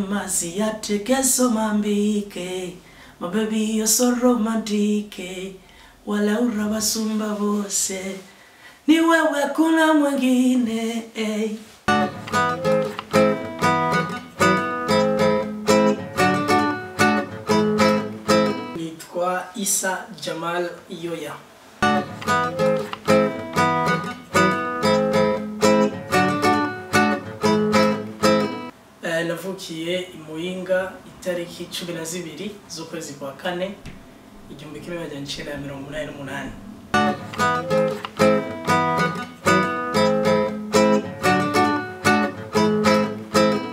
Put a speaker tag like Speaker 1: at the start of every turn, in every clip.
Speaker 1: Maziategeso mambike, my baby you're so romantic, wala urabasumba bose, ni wewe kuna mwingine hey. Nitwa Issa Jamal Yoya. Navukiye i Muyinga itariki 12 z'ukwezi kwa kane 1988.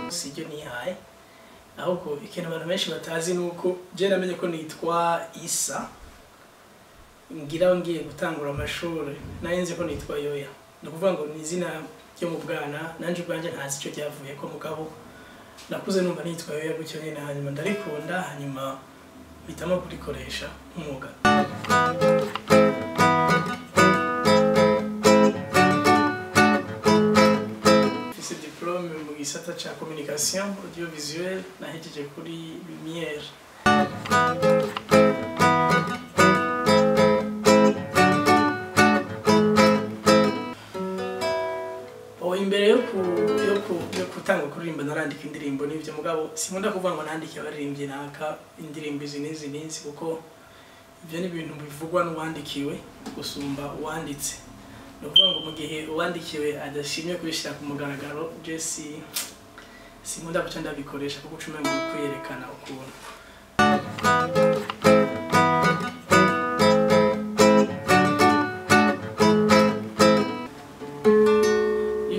Speaker 1: Sijyo nihaye ahubwo ikintu abantu benshi batazi nuko je namenye ko nitwa Issa ngira ngiye gutangura amashuri nayenze ko nitwa Yoya. Nukuvuga ngo ni izina ryo mu bwana nanje ubwanje ntazi ico ryavuye ko mugabo nakuze numva nitwa Yoya gutyo nyene hanyuma ndarikunda hanyuma mpitamo kurikoresha nk'umwuga. Mfise diplome mu gisata ca communication audiovisuelle nahejeje kuri Lumière. Imbere yo gutanga kuririmba narandika indirimbo n'ivyo mugabo sinkunda kuvuga ngo nandike abaririmbyi naka indirimbo izi n'izi n'izi kuko ivyo ni ibintu bivugwa n'uwandikiwe gusumba uwanditse. Ni ukuvuga ngo mu gihe uwandikiwe adashimye kubishira ku mugaragaro je sinkunda guca ndabikoresha kuko uca umengo ni ukwiyerekana ukuntu.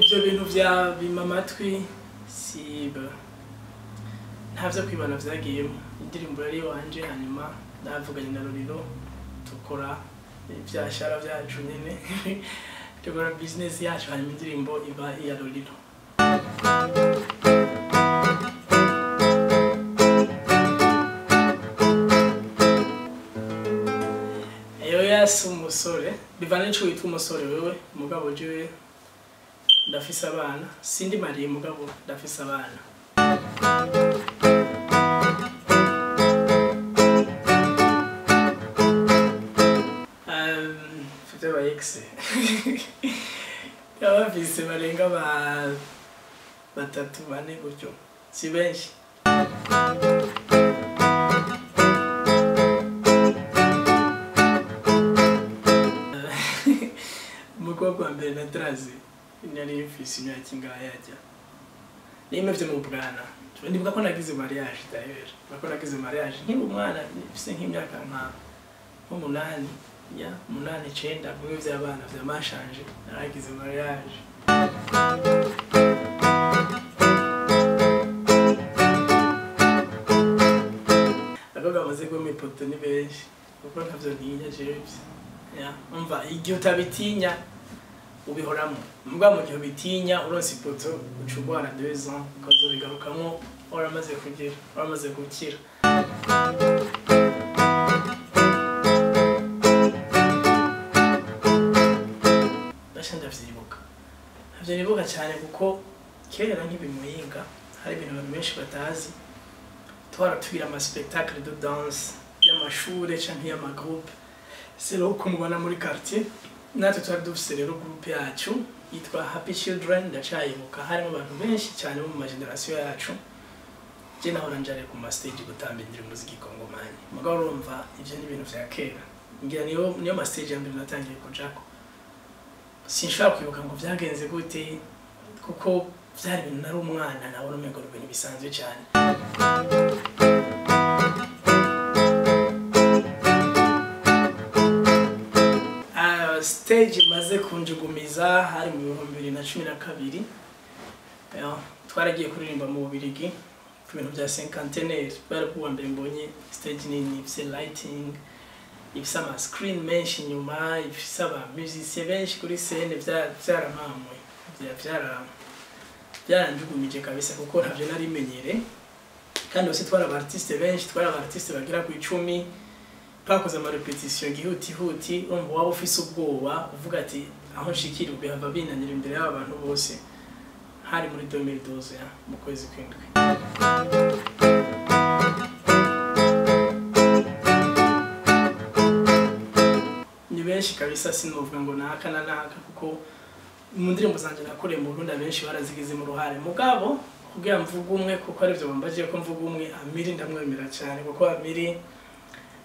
Speaker 1: Ivyo bintu vya bima amatwi siba ntavyo kwibana vyagiyemo. Indirimbo yari wanje hanyuma navuganye na Lolilo tukora ivyashara vyacu nyene tukora business yacu hanyuma indirimbo iba iya Lolilo. Yoya si umusore bivana n'ico witwa umusore wewe mugabo jewe ndafise abana sindi mariye mugabo ndafise abana. Mfite aba ex abafise barenga batatu bane gutyo si benshi. Umukobwa wa mbere natarazi nari mfise imyaka ingahe yajya nimevye mu bwana ndibuka ko nagize mariage d'ailleurs ko nagize mariage nkiri umwana mfise nk'imyaka nka 8 ya 8 9 bimwe vy'abana vya mashanje naragize mariage. Abagabo bamaze kuba ipoto ni benshi kuko ntavyo ntinya jewe ya umva igihe utabitinya ubihoramo mbwa mu gihe ubitinya uronse ipoto uca urwara 2 ans ukazobigarukamo waramaze kugira waramaze gukira. Ndasha ndavyibuka ndavyibuka cyane kuko kera nkibi Muyinga hari ibintu abantu benshi batazi twaratubira ama spectacle de danse y'amashure canke y'ama groupe c'est là uko mubona muri quartier. Natwe twari dufise rero groupe yacu yitwa Happy Children ndacayibuka harimo abantu benshi cyane bo mu mageneration yacu. Je nahora njare ku ma stage gutamba indirimbo z'igikongomani mugabo urumva ivyo ni ibintu vya kera ngira niyo ma stage ya mbere natangiye kujako. Sinshobora kwibuka ngo vyagenze gute kuko vyari ibintu nari umwana nabona umengo ni ibintu bisanzwe cyane. Stage maze kunjugumiza hari mu 2012 twaragiye kuririmba mu Bubirigi ku bintu bya cinquantenaire bari kuwa mbere mbonye stage nini ifise lighting ifise ama screen menshi inyuma ifise aba musiciens benshi kuri scène vyaramamuye byaranjugumije kabisa kuko ntavyo nari menyere kandi bose twari aba artiste benshi twari aba artiste bagera ku 10 twakoze ama repetition gihutihuti urumva waba ufise ubwoba uvuga ati aho nshikira ubihava binanira imbere y'abantu bose. Hari muri 2012 ya mu kwezi kw'indwi. kabisa, sinovuga ngo naka na naka, kuko mu ndirimbo zanje nakoreye mu Burundi abenshi barazigize mu ruhare. Mugabo kugira mvuga umwe, kuko arivyo bambajiye ko mvuga umwe, Amiri ndamwemera cyane, kuko Amiri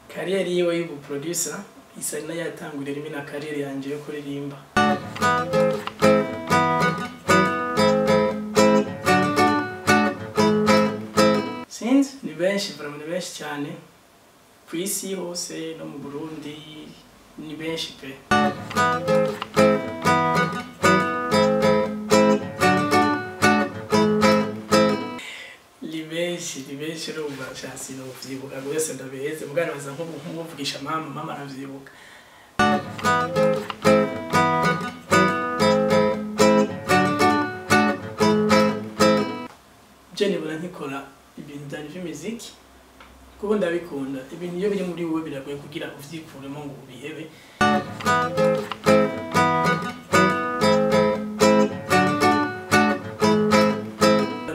Speaker 1: carrière yiwe y'ubu producer isa n'ayatanguriye rimwe na carrière yanje yo kuririmba. Sinzi, ni benshi vraiment, ni benshi cyane ku isi hose no mu Burundi, ni benshi pe. Ni benshi urumva sha sinovyibuka rwose ndabiheze, mugabo nibaza nk'umuvugisha mama, mama aravyibuka. Je nibona nkikora ibintu vyanje vy'imiziki kuko ndabikunda. Ibintu iyo biri muri wowe biragoye kugira uvyikuremo ngo ubihebe.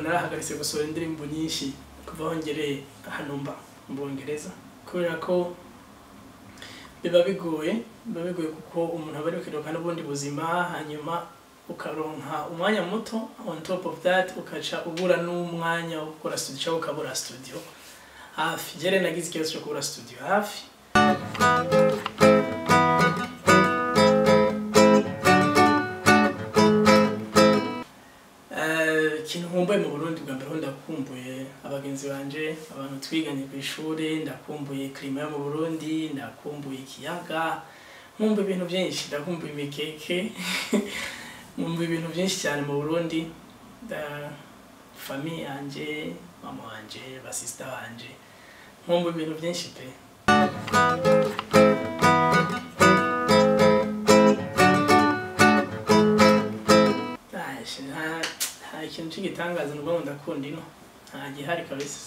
Speaker 1: Narahagaritse gusohora indirimbo nyinshi kuva aho ngereye hano mba mu Bwongereza, kubera ko biba bigoye kuko umuntu aba ari kwiruka n'ubundi buzima, hanyuma ukaronka umwanya muto, on top of that ukaca ubura n'umwanya wo gukora studio cyangwa ukabura studio hafi. Jere nagize ikibazo cyo kubura studio hafi. Ikintu nkumbuye mu Burundi bwa mbere, ndakumbuye abagenzi banje, abantu twiganye ku ishure, ndakumbuye climat yo mu Burundi, ndakumbuye ikiyaga, nkumbuye ibintu byinshi, ndakumbuye imikeke, nkumbuye ibintu byinshi cyane mu Burundi. Famille yanje, mama wanje, ba sister banje, nkumbuye ibintu byinshi pe. Nta ikintu cy'igitangaza nuko ngo ndakunda ino, nta gihari kabisa.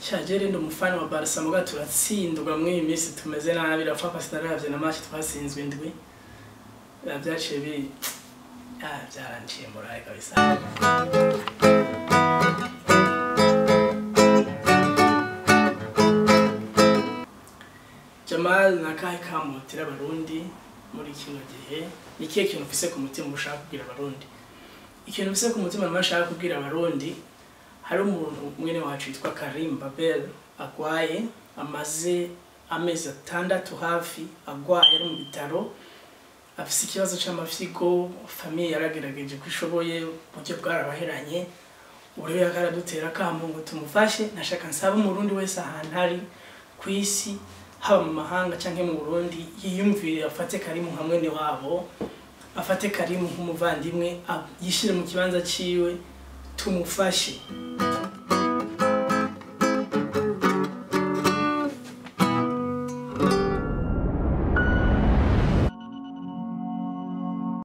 Speaker 1: Shajere ndi umufana wa Barca, muga turatsindwa muri iyi minsi tumeze nabi, rapfa pasinaravye na match twatsinzwe indwi, byaciye bi byaranciye morale kabisa. Jamal nakahe kamotera abarundi muri kino gihe? Ni kihe kintu ufise ku mutima ushaka kubwira abarundi? Ikintu ufise ku mutima nashaka kubwira abarundi, hari umuntu mwene wacu yitwa Karim Babel agwaye, amaze amezi 6 hafi agwaye, ari mu bitaro, afise ikibazo c'amafyigo. Famille yaragerageje kwishoboye, uburyo bwarabaheranye, uburyo yakaradutera akamo ngo tumufashe. Nashaka nsaba umurundi wese ahantu ari ku isi, haba mu mahanga canke mu Burundi, yiyumvire afate Karimu nka mwene wabo, afate Karimu nk'umuvandimwe, yishire mu kibanza ciwe, tumufashe.